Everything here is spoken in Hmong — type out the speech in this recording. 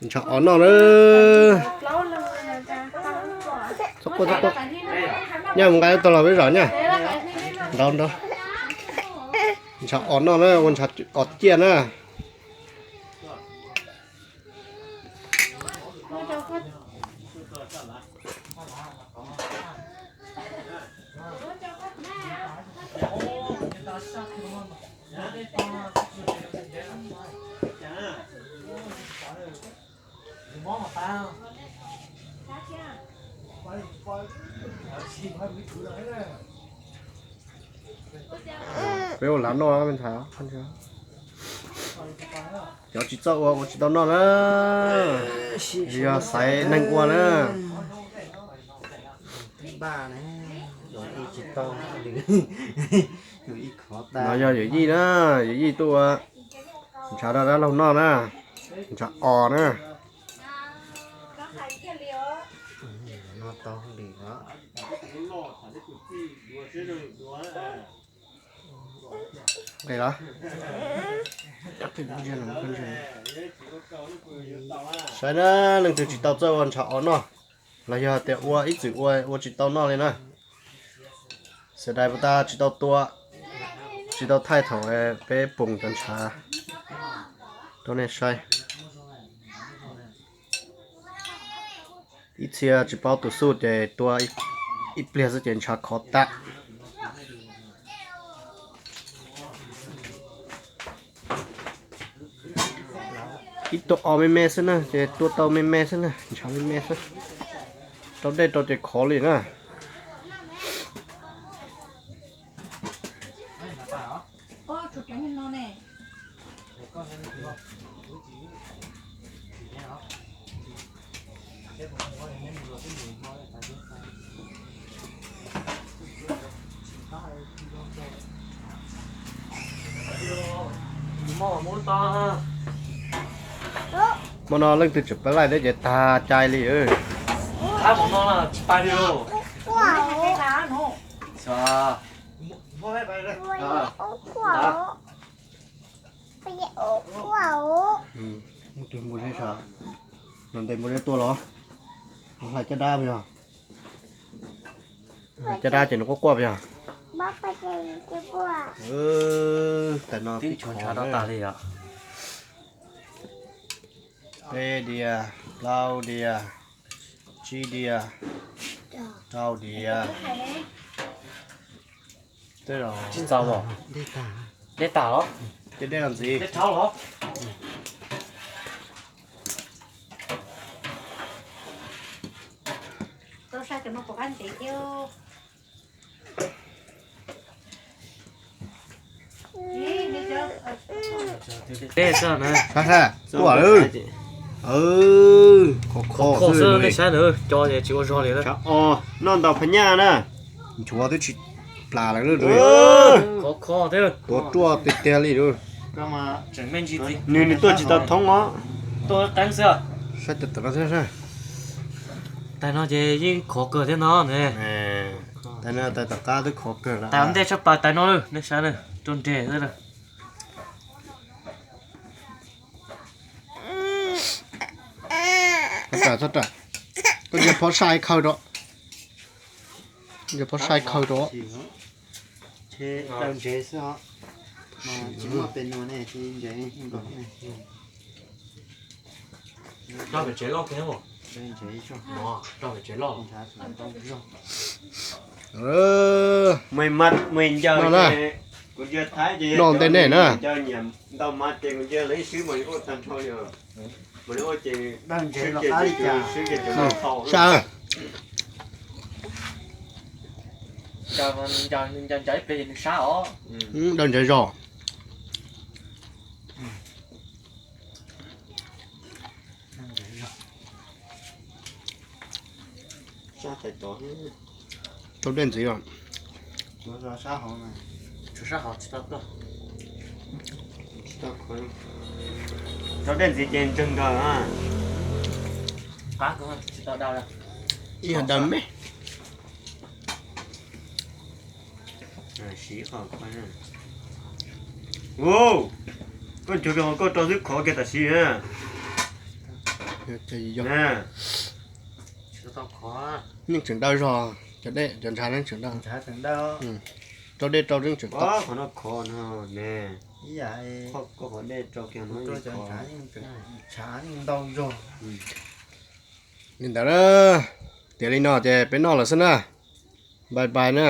Ntshav os noj na. Txhob quaj, txhob quaj. Nyaj mus nqa tau los peb zom nyaj. Nrov nrov. Ntshav os noj na, ua ntshav os ciaj na. Peb ua lav noj me ntxhais, cov tsis txawj ua ua tsis tau noj na, yog xaiv neeg ua na. No yog yawm yij na, yawm yij tuaj ua ntshav rau dab laug noj na, ntshav os na. Saib na, leej twg tsis tau txawj ua ntshav os noj, los yog tias ua ib txwm ua ua tsis tau noj li na. Xav dais puas tas tsis tau tua, tsis tau thaij thaum peb poom cov ntshav rau nej saib. Ib txhia tsis paub tus xuj ces tua ib pliag xwb ces ntshav khov tag. Ib tug os me me xwb na, ces tua tau me me xwb na, ntshav me me xwb. Rau dej rau ces khov li na. Hmo no leej twg tseem pab laij thiab ces tag cai li. Muaj tus npua zeb sav, nws ntes npua zeb tuaj los, hlais caj dab yog, caj dab ces nws quaj quaj yog. Tam no tib ntshav tas li os. Peb diav, plaub diav, tsib diav, rau diav. Tsis txaus os. Dej tag los? Ces dej los ntxiv. Tuaj lawm. Khov kho xwb, nej saib na, cov ces tsis ua zog li na. Os, noj ntaus phab nyaj na, nchuav twb tsis plam lawm. Khov kho thiab. Tuav ruaj tiag tiag li. Nws, nws tuaj tsis tau thoob os. Saib tam no xwb. Tais no ces yeej khov kawg thiab no ne. Tais no tais tom qab twb khov kawg lawm. Tais ntej tshaj plaws tais no, nej saib na, rau nres xwb na. Txhob ram, txhob ram. Koj ntsia phob saib khaws rau. Ntsia phob saib khaws rau. Daws ntsev xwb os. Tsis muaj pes nua ne, tsis ntsev nkaus ne. Rau pem tsev loj kiag. Daws ntsev zog. Rau pem tsev loj. Ntshav tau zog. Muaj mas muaj ncaws, kuv ntsia Thaib ces noj ntej nej na. Ncaws nyiam ntau mas ces kuv ntsia lawv ib swb mas ua tag nrho li. Mas ua ces daws ntsev los qab li cas. Sab. Ncaws, ncaws ib pliag ces nws sab os. Daws ntsev zog. Rau dej ntxiv os. Tshuav sab hauv tsis tau tuaj. Rau dej ntxiv ces ntseeg nkaus. Qab tsis tau daws. Ib yam daws me. Siv qhov koj, koj nchuav kiag qhov koj rau xwb khov kiag tam sim na. Yeej tseem dawb zog, cov dej cov ntshav yeej tseem dawb. Rau dej rau yeej tseem tau. Li ntawd na, tias li no ces peb noj lawm xwb na. Bye bye na.